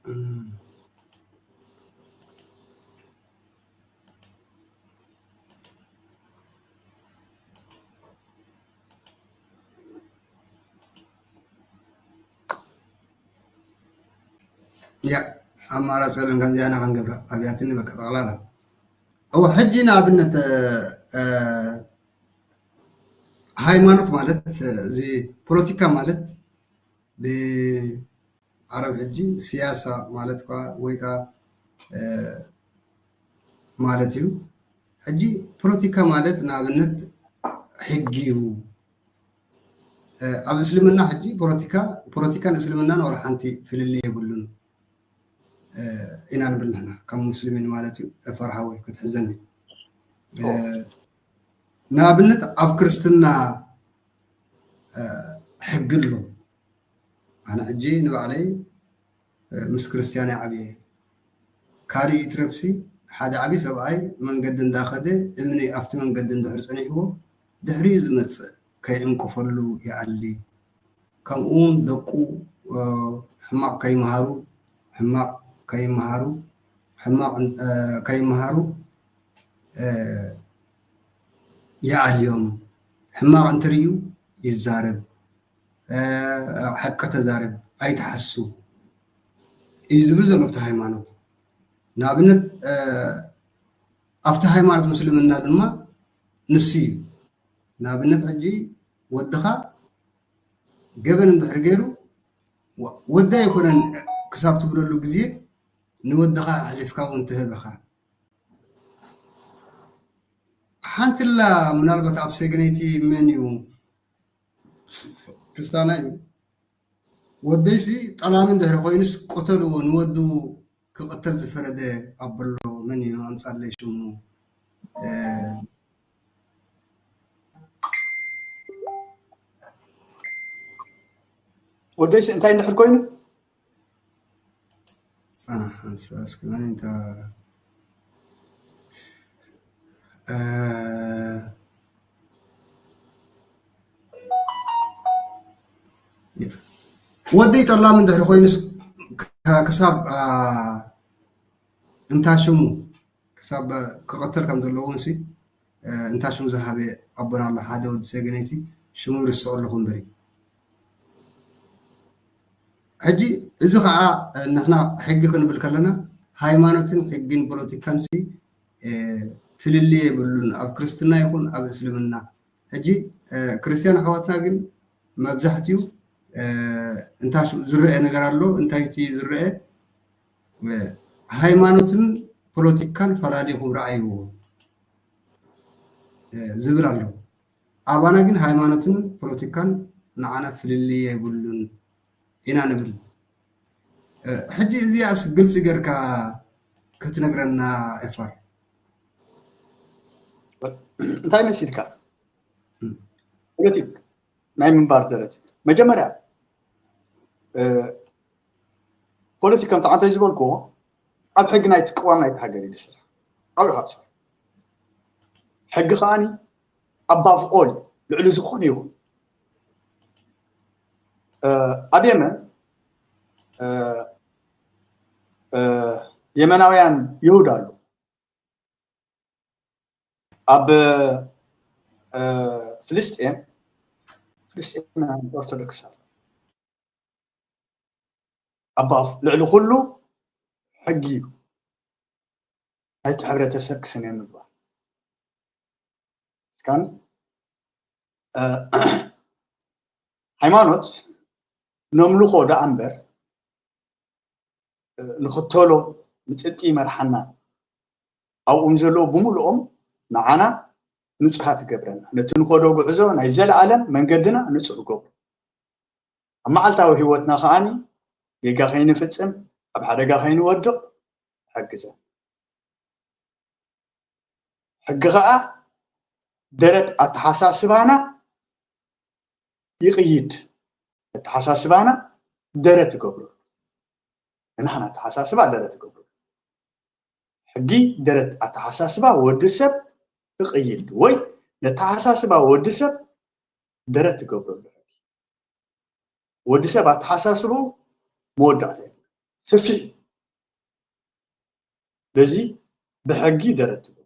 እም። ያ፣ ኣማራጺ የለን፣ ከምዚኣ ኢና ክንገብራ። ኣብያትኒ በቃ ጠቕላላ። እወ፣ ሕጂ ንኣብነት፣ እ፣ እ፣ ሃይማኖት ማለት፣ እ፣ እዚ ፖለቲካ ማለት ብዓረብ ሕጂ ሲያሳ ማለት ኳ ወይ ካ፣ እ፣ ማለት እዩ። ሕጂ ፖለቲካ ማለት ንኣብነት ሕጊ እዩ። እ፣ ኣብ እስልምና ሕጂ ፖለቲካ፣ ፖለቲካን እስልምናን ዋላ ሓንቲ ፍልልይ የብሉን፣ እ፣ ኢና ንብል ንሕና ከም ሙስሊሚን ማለት እዩ። እ፣ ፈርሃ ወይ ክትሕዘኒ። እ፣ ኦ። ንኣብነት ኣብ ክርስትና፣ እ፣ ሕጊ ኣሎ። ኣነ ሕጂ ንባዕለይ፣ እ፣ ምስ ክርስትያን እየ ዓብየ። ካልእ ይትረፍሲ ሓደ ዓቢ ሰብኣይ መንገዲ እንዳኸደ እምኒ ኣብቲ መንገዲ እንድሕር ጸኒሕዎ ድሕሪኡ ዝመጽእ ከይዕንቅፈሉ ይኣሊ። ከምኡ እውን ደቁ ሕማቕ ከይመሃሩ ሕማቕ ከይመሃሩ ሕማቕ ከይመሃሩ ይኣልዮም። ሕማቕ እንትርእዩ ይዛረብ፣ ሓቂ ተዛረብ፣ ኣይትሓሱ እዩ ዝብል ዘሎ ኣብቲ ሃይማኖት። ንኣብነት ኣብቲ ሃይማኖት ምስልምና ድማ ንሱ እዩ። ንኣብነት ሕጂ ወድኻ ገበን እንድሕር ገይሩ ወዲ ኣይኮነን ክሳብ ትብለሉ ግዜ ንወድኻ ኣሕሊፍካ እውን ትህብ ኢኻ። ሓንትላ ምናልባት ኣብ ሰገነይቲ መን እዩ ክስታና እዩ ወደይሲ ጠላሚ እንድሕሪ ኮይኑስ ቅተልዎ ንወዱ ክቕተል ዝፈረደ ኣቦሎ መን እዩ ኣምፃለይ ሽሙ ወደይሲ እንታይ እንድሕር ኮይኑ ፃና ሓንሳ እስኪ መን እንታ ወደይ ጠላም እንድሕሪ ኮይኑስ ክሳብ እንታ ሽሙ ክሳብ ክቐተል ከም ዘለዎን ሲ እንታ ሽሙ ዝሃበ ኣቦና ኣሎ ሓደ ወዲ ሰገነይቲ ሽሙ ይርስዖ ኣለኹ እምበሪ ሕጂ እዚ ከዓ ንሕና ሕጊ ክንብል ከለና ሃይማኖትን ሕጊን ፖለቲካን ሲ ፍልልይ የብሉን ኣብ ክርስትና ይኹን ኣብ እስልምና ሕጂ ክርስትያን ኣሕዋትና ግን መብዛሕትኡ እንታይ ዝረአ ነገር ኣሎ እንታይ እቲ ዝረአ ሃይማኖትን ፖለቲካን ፈላሊኹም ረኣይዎ ዝብል ኣሎ ኣባና ግን ሃይማኖትን ፖለቲካን ንዓና ፍልልይ የብሉን ኢና ንብል ሕጂ እዚኣስ ግልፂ ገርካ ክትነግረና ኤፋር እንታይ መሲልካ ፖለቲክ ናይ ምንባር ደረጃ መጀመርያ ፖለቲካ ከምቲ ዓንተይ ዝበልክዎ ኣብ ሕጊ ናይ ትቅዋም ናይቲ ሃገር እዩ ዝስራሕ ኣብኡ ኢኻ ትሰርሕ ሕጊ ከዓኒ above all ልዕሊ ዝኾነ ይኹን ኣብ የመን የመናውያን ይሁድ ኣሉ ኣብ ፍልስጤም ፍልስጤም ኦርቶዶክስ ኣሎ ኣባፍ ልዕሊ ኩሉ ሕጊ እዩ ናይቲ ሕብረተሰብ ክስነ ምግባር እስካን ሃይማኖት ነምልኾ ደኣ እምበር ንኽተሎ ንፅድቂ ይመርሓና ኣብኡም ዘለዉ ብምሉኦም ንዓና ንፁሃት ይገብረና ነቲ ንኸዶ ጉዕዞ ናይ ዘለኣለም መንገድና ንፁህ ይገብሩ ኣብ መዓልታዊ ህይወትና ከዓኒ ጌጋ ከይንፍፅም ኣብ ሓደጋ ከይንወድቕ ይሕግዘን ሕጊ ከዓ ደረት ኣተሓሳስባና ይቕይድ ኣተሓሳስባና ደረት ይገብረሉ ንናህና ኣተሓሳስባ ደረት ይገብረሉ ሕጊ ደረት ኣተሓሳስባ ወዲ ሰብ ይቕይድ ወይ ነተሓሳስባ ወዲ ሰብ ደረት ይገብረሉ ሕጊ ወዲ ሰብ ኣተሓሳስቡ መወዳእታ ይብሉ ስፊሕ በዚ ብሕጊ ደረት ትገብሩ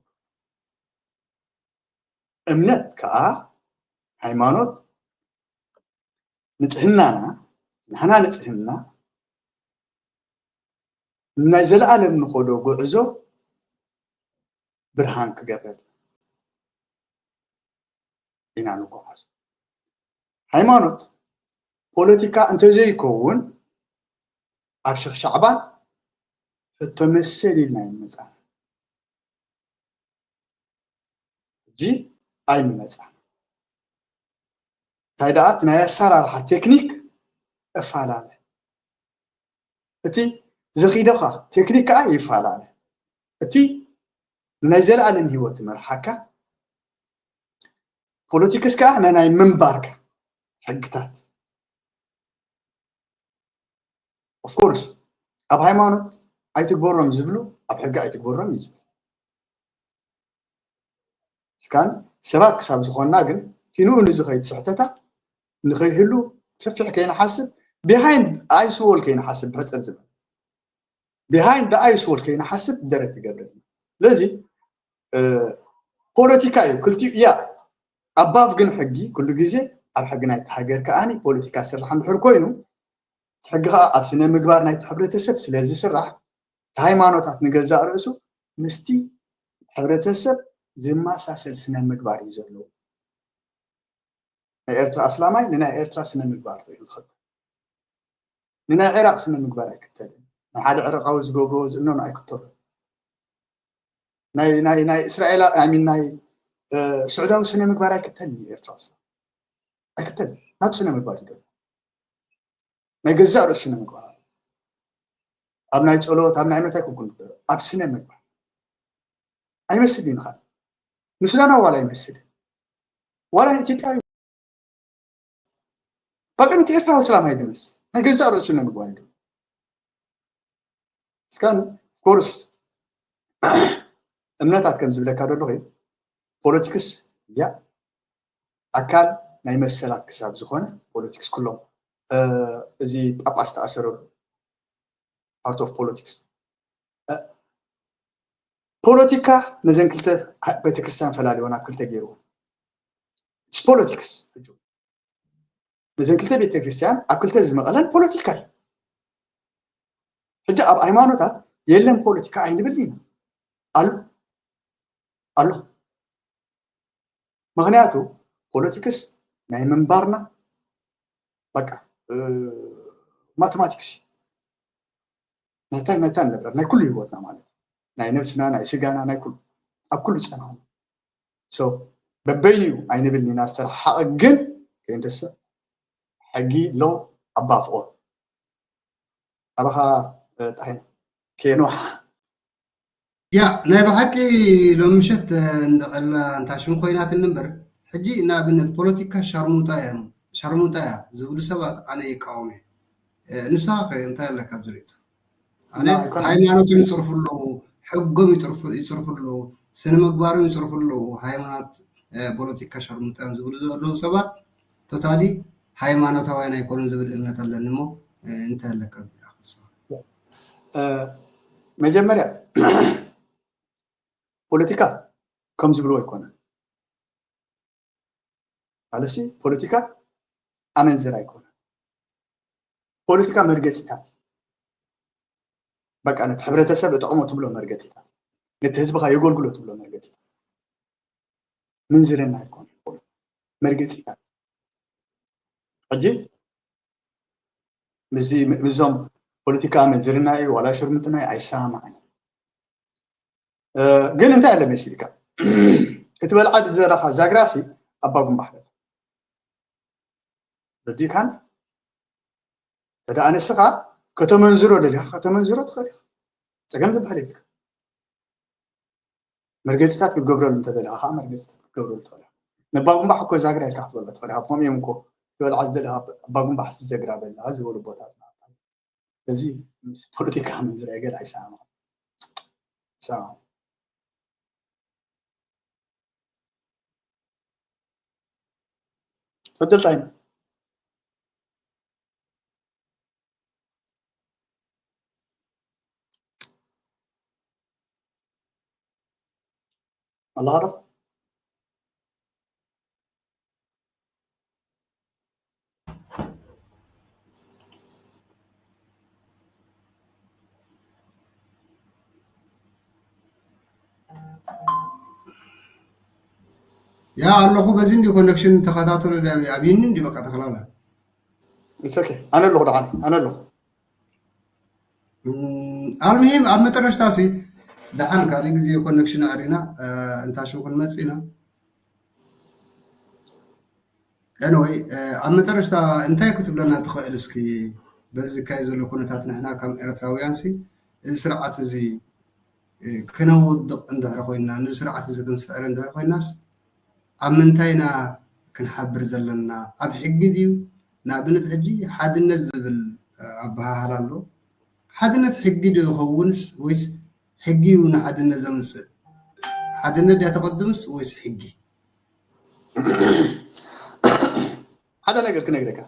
እምነት ከዓ ሃይማኖት ንፅህናና ንሕና ንፅህና ናይ ዘለኣለም ንኸዶ ጉዕዞ ብርሃን ክገብረል ኢና ንጓዓዝ ሃይማኖት ፖለቲካ እንተዘይከውን ኣብ ሸኽ ሻዕባን ሕቶ መሰል ኢልና ይመፃና ሕጂ ኣይመፃን እንታይ ደኣ እቲ ናይ ኣሰራርሓ ቴክኒክ እፈላለ እቲ ዘኺደኻ ቴክኒክ ከዓ ይፈላለ እቲ ናይ ዘለኣለም ህይወት ይመርሓካ ፖለቲክስ ከዓ ናይ ናይ ምንባርካ ሕግታት ኦፍኮርስ ኣብ ሃይማኖት ኣይትግበሮም ዝብሉ ኣብ ሕጊ ኣይትግበሮም እዩ ዝብል። እስካን ሰባት ክሳብ ዝኾንና ግን ኪንኡ ንዝኸይድ ስሕተታት ንኸይህሉ ሰፊሕ ከይንሓስብ፣ behind ice wall ከይንሓስብ፣ ብሕፅር ዝበል behind ice wall ከይንሓስብ ደረት ይገብረልና። ስለዚ ፖለቲካ እዩ ክልቲኡ እያ። ኣባቭ ግን ሕጊ ኩሉ ግዜ ኣብ ሕጊ ናይቲ ሃገር ከኣ ፖለቲካ ስራሕ እንድሕር ኮይኑ፣ እቲ ሕጊ ከኣ ኣብ ስነ ምግባር ናይቲ ሕብረተሰብ ስለ ዝስራሕ፣ እቲ ሃይማኖታት ንገዛእ ርእሱ ምስቲ ሕብረተሰብ ዝመሳሰል ስነ ምግባር እዩ ዘለዎ። ናይ ኤርትራ ኣስላማይ ንናይ ኤርትራ ስነ ምግባር እዩ ዝኽተል። ንናይ ዒራቕ ስነ ምግባር ኣይክተልን። ናይ ሓደ ዒራቓዊ ዝገብርዎ ዝእኖን ኣይክተሉን። ናይ ናይ ናይ እስራኤል ኣይ ሚን ናይ ስዑዳዊ ስነ ምግባር ኣይክተልን እዩ ኤርትራ ኣስላማይ ኣይክተልን። ናቱ ስነ ምግባር እዩ። ናይ ገዛእ ርእሱ ስነ ምግባር ኣብ ናይ ጸሎት ኣብ ናይ እምነት ኣይኮንኩን ኣብ ስነ ምግባር ኣይመስል እዩ ንኻል ንሱዳናዊ ዋላ ኣይመስል ዋላ ንኢትዮጵያዊ በቃ ነቲ ኤርትራዊ ሰላም ኣይድመስ ናይ ገዛእ ርእሱ ስነ ምግባር እዩ። እስካኒ ኮርስ እምነታት ከም ዝብለካ ደለኹ ፖለቲክስ እያ ኣካል ናይ መሰላት ክሳብ ዝኾነ ፖለቲክስ ኩሎም እዚ ጳጳስ ተኣሰረሉ art of politics ፖለቲካ ነዘን ክልተ ቤተክርስትያን ፈላልዎ ናብ ክልተ ገይርዎ ፖለቲክስ ነዘን ክልተ ቤተክርስትያን ኣብ ክልተ ዝመቐለን ፖለቲካ እዩ። ሕጂ ኣብ ሃይማኖታት የለን ፖለቲካ ኣይንብል ኢና ኣሎ ኣሎ ምኽንያቱ ፖለቲክስ ናይ ምንባርና በቃ ማቴማቲክስ እዩ። ናይታ ናይታ ንብረት ናይ ኩሉ ህይወትና ማለት ናይ ነብስና ናይ ስጋና ናይ ኩሉ ኣብ ኩሉ ጸናው so በበይኑ እዩ ኣይንብል ኢና ዝተረሓሓቐ ግን ከይንደሰ ሕጊ ሎ ኣባፍኦ ኣባኻ ጣይና ከየንዋሓ ያ ናይ ብሓቂ ሎም ምሸት እንደቐላ እንታ ሽም ኮይናትኒ እምበር ሕጂ ንኣብነት ፖለቲካ ሻርሙጣ እዮም ሻርሙጣ እያ ዝብሉ ሰባት ኣነ ይቃወም እየ ንስኻ ከ እንታይ ኣለካ ዝርእቶ ኣነ ሃይማኖቶም ይፅርፉ ኣለዉ ሕጎም ይፅርፉ ኣለዉ ስነ ምግባሮም ይፅርፉ ኣለዉ ሃይማኖት ፖለቲካ ሻርሙጣ እዮም ዝብሉ ዘለዉ ሰባት ቶታሊ ሃይማኖታውያን ኣይኮኑን ዝብል እምነት ኣለኒ እሞ እንታይ ኣለካ ዝኣ መጀመርያ ፖለቲካ ከም ዝብልዎ ኣይኮነን ማለትሲ ፖለቲካ ኣመንዝር ኣይኮነን ፖለቲካ መርገፂታት በቃ ነቲ ሕብረተሰብ እጥዕሞ ትብሎ መርገፂታት ነቲ ህዝብካ የገልግሎ ትብሎ መርገፂታት ምንዝርና ኣይኮነን መርገፂታት ሕጂ ምስዚ ምስዞም ፖለቲካ ምንዝርና እዩ ዋላ ሽርምጥና እዩ ኣይሰማማዕን ግን እንታይ ኣለ መሲልካ እቲ በልዓት ዘለካ ዛግራሲ ኣባ ጉንባሕ በል ረዲእካን ተደኣ ንስኻ ከተመንዝሮ ደሊኻ ከተመንዝሮ ትኽእል ኢኻ ፀገም ዝበሃል የብልካ መርገፂታት ክትገብረሉ እንተደለኻ ከዓ መርገፂታት ክትገብረሉ ትኽእል ኢኻ ነባ ጉንባሕ እኮ ዛግራ ኢልካ ክትበልዖ ትኽእል ኢኻ ከምኡ እዮም እኮ ትበልዓ ዝደለኻ ኣባ ጉንባሕ ዝዘግራ በላ ዝበሉ ቦታት እዚ ምስ ፖለቲካ ምንዝራይ ገለ ኣይሰማማዕን ይሰማማዕ ትኽክል ታይ ኣለኻ ዶ ያ ኣለኹ በዚ እንዲ ኮኔክሽን ተኸታተሉ ኣብይኒ እንዲ በቃ ተኸላላ ኣነ ኣለኹ ደሓን ኣነ ኣለኹ ኣልምሂም ኣብ መጠረሽታ ሲ ደሓን ካልእ ግዜ ኮኔክሽን ኣዕሪና እንታሽም ክንመፅእ ኢና Anyway ኣብ መጠረሽታ እንታይ ክትብለና ትኽእል እስኪ በዚ ዝካየድ ዘሎ ኩነታት ንሕና ከም ኤርትራውያን ሲ እዚ ስርዓት እዚ ክነውድቕ እንድሕር ኮይንና ነዚ ስርዓት እዚ ክንስዕር እንድሕር ኮይንናስ ኣብ ምንታይ ኢና ክንሓብር ዘለና ኣብ ሕጊ ድዩ ንኣብነት ሕጂ ሓድነት ዝብል ኣበሃህላ ኣሎ ሓድነት ሕጊ ዶ ይኸውንስ ወይስ ሕጊ እዩ ንሓድነት ዘምጽእ? ሓድነት ድያ ተቐድምስ ወይስ ሕጊ? ሓደ ነገር ክነግረካ፣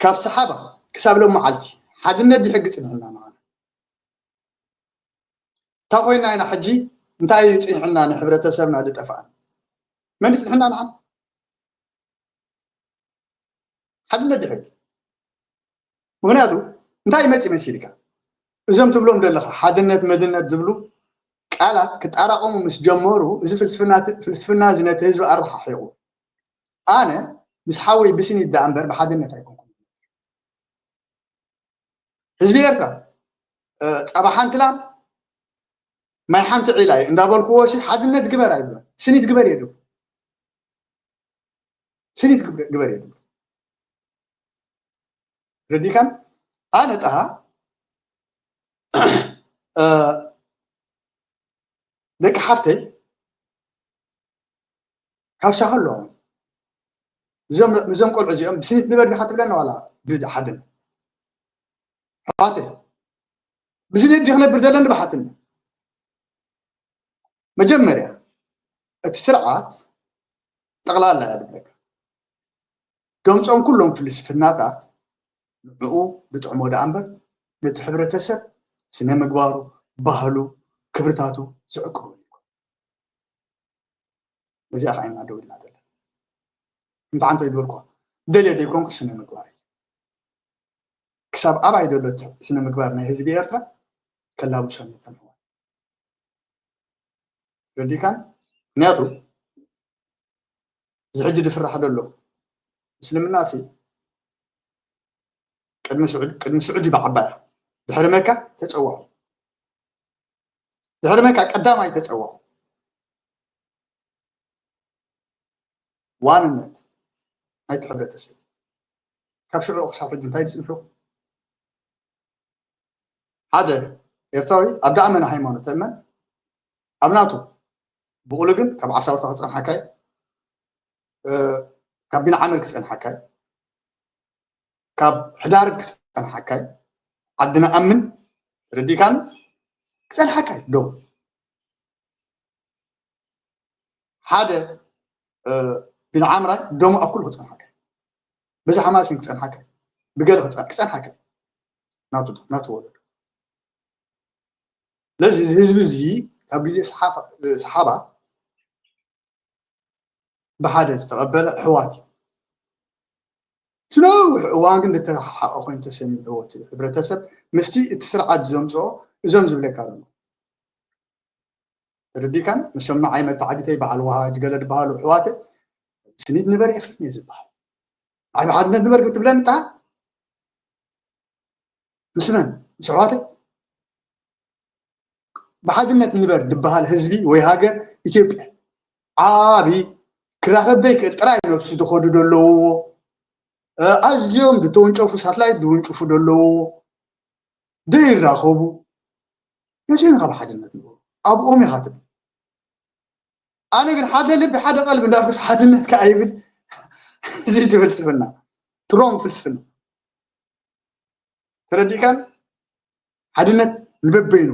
ካብ ሰሓባ ክሳብ ሎም መዓልቲ ሓድነት ድዩ ሕጊ ጽንሕና ንዓና? እንታይ ኮይና ኢና ሕጂ? እንታይ እዩ ጽንሕና ንሕብረተሰብና ዝጠፍኣን? መን እዩ ጽንሕና ንዓና? ሓድነት ድዩ ሕጊ? ምኽንያቱ እንታይ ይመጽእ መሲልካ? እዞም ትብሎም ዘለኻ ሓድነት መድነት ዝብሉ ቃላት ክጣራቐሙ ምስ ጀመሩ፣ እዚ ፍልስፍና እቲ፣ ፍልስፍና እዚ ነቲ ህዝቢ ኣረሓሒቑ። ኣነ ምስ ሓወይ ብስኒት ደኣ እምበር ብሓድነት ኣይኮንኩን። ህዝቢ ኤርትራ እ፣ ጸባ ሓንቲ ላም ማይ ሓንቲ ዒላ እዩ እንዳበልክዎ ሲ ሓድነት ግበር ኣይብሎን። ስኒት ግበር እየ ድብሎ። ስኒት ግበር ግበር እየ ድብሎ። ረዲካን ኣነ ጠሃ እ፣ ደቂ ሓፍተይ ካብ ሳሆ ኣለዎም። እዞም፣ እዞም ቆልዑ እዚኦም ብስኒት ንበር ዲኻ ትብለና ዋላ ብሓድነት? ኣሕዋተይ፣ ብስኒት ድዩ ክነብር ዘለኒ ብሓትነት? መጀመርያ እቲ ስርዓት ጠቕላላ እያ ድብለካ። ገምጾም ኩሎም ፍልስፍናታት ንዕኡ ዝጥዕሞ ደኣ እምበር ነቲ ሕብረተሰብ ስነ ምግባሩ፣ ባህሉ፣ ክብርታቱ ዝዕቅበሉ ይኮን። ነዚኣ ከዓ ኢና ደው ኢልና ዘለና። እንተ ዓንቶ ይበልኳ፣ ደልየ ዘይኮንኩ ስነ ምግባር እዩ። ክሳብ ኣባይ ዘሎ እቲ ስነ ምግባር ናይ ህዝቢ ኤርትራ ከላብሶም እየ እቶም ኣሕዋት። ረዲካን? ምክንያቱ እዚ ሕጂ ዝፍራሕ ዘሎ ምስልምና ሲ ቅድሚ ስዑድ-፣ ቅድሚ ስዑዲ ብዓባያ፣ ድሕሪ መካ ተጸዋዒ፣ ድሕሪ መካ ቀዳማይ ተጸዋዒ። ዋንነት ናይቲ ሕብረተሰብ። ካብ ሽዑ ክሳብ ሕጂ እንታይ ዝጽንሑ? ሓደ ኤርትራዊ ኣብ ዝኣመነ ሃይማኖት እመን፣ ኣብ ናቱ፣ ብቑሉ ግን ካብ ዓሳውርታ ክጸንሓካ እዩ፣ እ፣ ካብ ቢንዓመር ክጸንሓካ እዩ፣ ካብ ሕዳር ክጸንሓካ እዩ፣ ዓዲ ንኣምን፣ ረዲካን፣ ክጸንሓካ እዩ፣ ዶ ሓደ፣ እ፣ ቢንዓምራይ ደሙ ኣብ ኩሉ ክጸንሓካ፣ በዚ ሓማሴን ክጸንሓካ፣ ብገለ ክጸ-፣ ክጸንሓካ፣ ናቱ፣ ናቱ ወለዶ። ስለዚ እዚ ህዝቢ እዚ ካብ ግዜ ሰሓፋ-፣ ሰሓባ ብሓደ ዝተቐበለ ኣሕዋት እዩ። እቲ ነዊሕ እዋን ግን ዝተረሓሓቐ ኮይኑ ተሰሚዕዎ እቲ ሕብረተሰብ ምስቲ እቲ ስርዓት ዘምፅኦ እዞም ዝብለካ ኣለዉ። ተረዲእካን? ንሶም ንዓይ መተዓቢተይ በዓል ወሃጅ ገለ ዝበሃሉ ኣሕዋተይ ስኒት ንበር ኤፍሬም እየ ዝበሃል። ንዓይ ብሓድነት ንበር ክትብለኒ እንታ? ምስ መን? ምስ ኣሕዋተይ? ብሓድነት ንበር ዝበሃል ህዝቢ ወይ ሃገር ኢትዮጵያ ዓቢ ክራኸብ ዘይክእል ጥራይ ነብሱ ዝኸዱ ዘለውዎ፣ እ፣ ኣዝዮም ዝተወንጨፉ ሳትላይት ዝውንጭፉ ዘለውዎ፣ ዘይራኸቡ፣ መቼ ኢኻ ብሓድነት ንበሩ? ኣብኦም ኢኻ ትብል። ኣነ ግን ሓደ ልቢ ሓደ ቀልቢ እንዳልኩስ ሓድነት ከኣ ይብል። እዚ እቲ ፍልስፍና፣ ትሮም ፍልስፍና። ተረዲእካን? ሓድነት ንበበይኑ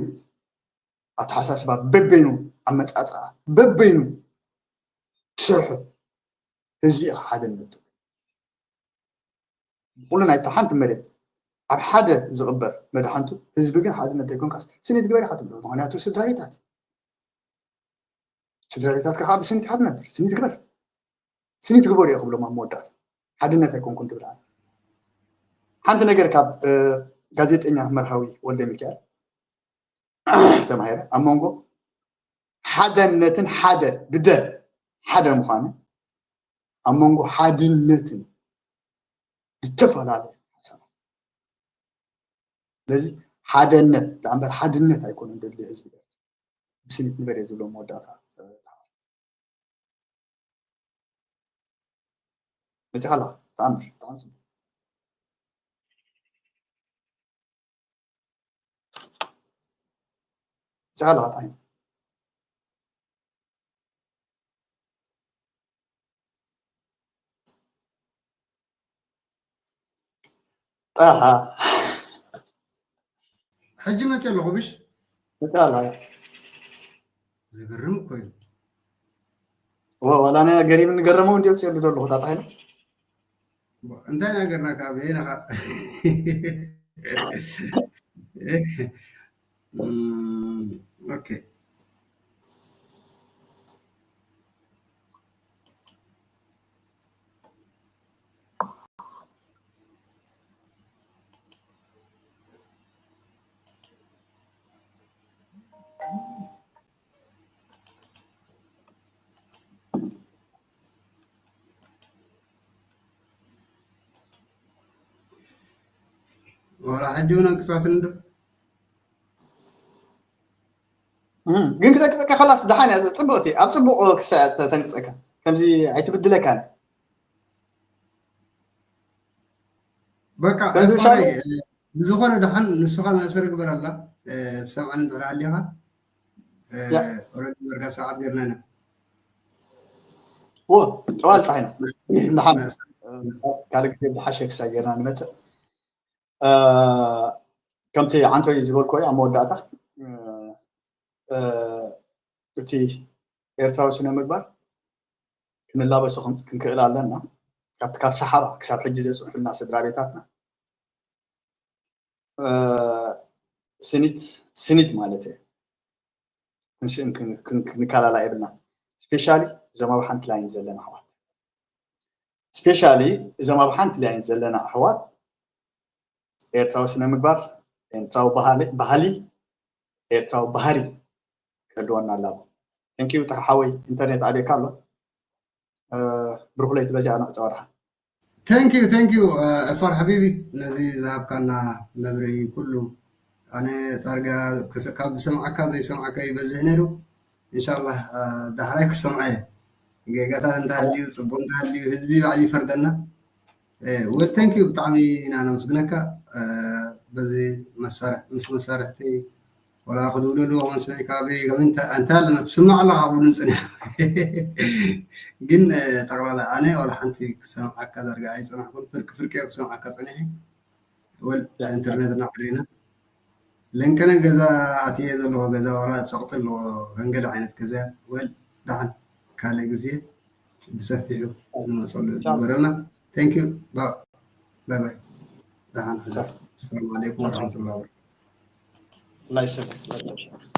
ኣተሓሳስባ፣ በበይኑ ኣመጻጽኣ፣ በበይኑ ትሰርሑ ህዝቢ ኢኻ ሓድነት ትብሎ። ብኹሉ ናይታ ሓንቲ መሬት ኣብ ሓደ ዝቕበር መድሓንቱ ህዝቢ ግን ሓድነት ዘይኮንካስ ስኒት ግበር ኢኻ ትብሎ። ምኽንያቱ ስድራ ቤታት እዩ። ስድራ ቤታትካ ከዓ ብስኒት ኢኻ ትነብር። ስኒት ግበር። ስኒት ግበሩ እየ ክብሎም ኣብ መወዳእታ። ሓድነት ኣይኮንኩን ትብል ኣነ። ሓንቲ ነገር ካብ፣ እ፣ ጋዜጠኛ መርሃዊ ወልደ ሚካኤል ተማሂረ። ኣብ መንጎ ሓደነትን ሓደ ብደ ሓደ ምዃንን ኣብ መንጎ ሓድነትን ዝተፈላለዩ ሓሳባት። ስለዚ ሓደነት ደኣ እምበር ሓድነት ኣይኮነን ደሊ ህዝቢ ኤርትራ። ብስኒት ንበር እየ ዝብሎ መወዳእታ። መጺኻ ኣለኻ። ተኣምር፣ ብጣዕሚ ጽቡቕ። መጺኻ ኣለኻ፣ ጥዓይ። ኣሃ። ሕጂ መፅእ ኣለኹ ብሽ መፅእ ኣላ። ዘገርም እኮ እዩ። ወላ ናይ ገሪም ንገረመው እንዲ ወፅእ ኣለኹ ጣጣ እንታይ ናገርና ካብ ሄና ኦኬ ዋላ ሕጂ እውን ኣንቅፅራትን እንዶ ግን ክፀቅፀካ ከላስ ደሓን እያ ፅብቅቲ ኣብ ፅቡቅ ክሳ ተንቅፀካ ከምዚ ኣይትብድለካ በቃ ብዝኾነ ደሓን ንስኻ መእሰሪ ግበረላ ትሰምዓኒ እንድሕር ሃሊኻ ኦረዲ ዘርጋ ሰዓት ገርና ኢና ዎ ጠዋል ጣይ ነው ደሓን ካልእ ግዜ ዝሓሸ ክሳብ ጌርና ንመፅእ ከምቲ ዓንቶይ ዝበልኮ ኣብ መወዳእታ እቲ ኤርትራዊ ስነ ምግባር ክንላበሶ ክንክእል ኣለና ካብቲ ካብ ሰሓባ ክሳብ ሕጂ ዘፅንሑልና ስድራ ቤታትና ስኒት ስኒት ማለት እየ ክንስእን ክንከላላ የብልና ስፔሻሊ እዞም ኣብ ሓንቲ ላይን ዘለና ኣሕዋት ስፔሻሊ እዞም ኣብ ሓንቲ ላይን ዘለና ኣሕዋት ኤርትራዊ ስነ ምግባር ኤርትራዊ ባህሊ ኤርትራዊ ባህሪ ክህልወና ኣለዎ ቴንኪዩ ተሓሓወይ ኢንተርኔት ኣበካ ኣሎ ብሩክ ለይቲ በዚኣ ንዕፀወ ደሓን Thank you, thank you, uh, Efar Habibi, ነዚ ዝሃብካና መብርሂ ኩሉ ኣነ ዳርጋ ካብ ዝሰምዓካ ዘይሰምዓካ ይበዝሕ ነይሩ እንሻላ ዳሕራይ ክሰምዖ እየ ጌጋታት እንተሃልዩ ፅቡቅ እንተሃልዩ ህዝቢ ባዕሉ ይፈርደና well thank you ብጣዕሚ ኢና ነመስግነካ በዚ ምስ መሳርሕቲ ወላ ክድውለሉ ከመን ስሚዕካ ኣበይ ከመን እንታይ ኣለና ትስማዕ ኣለካ ክብሉ ንፅንሕ ግን ጠቅላላ ኣነ ዋላ ሓንቲ ክሰምዓካ ዳርጋ ኣይፀናሕኩን ፍርቂ ፍርቂ ክሰምዓካ ፀኒሐ ወል ኢንተርነት እና ሕሪና ለንቀነ ገዛ ኣትየ ዘለዎ ገዛ ዋላ ፀቅጢ ኣለዎ ከንገለ ዓይነት ገዛ ወል ዳሓን ካልእ ግዜ ብሰፊሑ ንመፀሉ ንበረልና thank you bye bye ዳሓን ሕዛ ሰላም ዓለይኩም ወረሕመቱላ ወበረካቱ الله يسلمك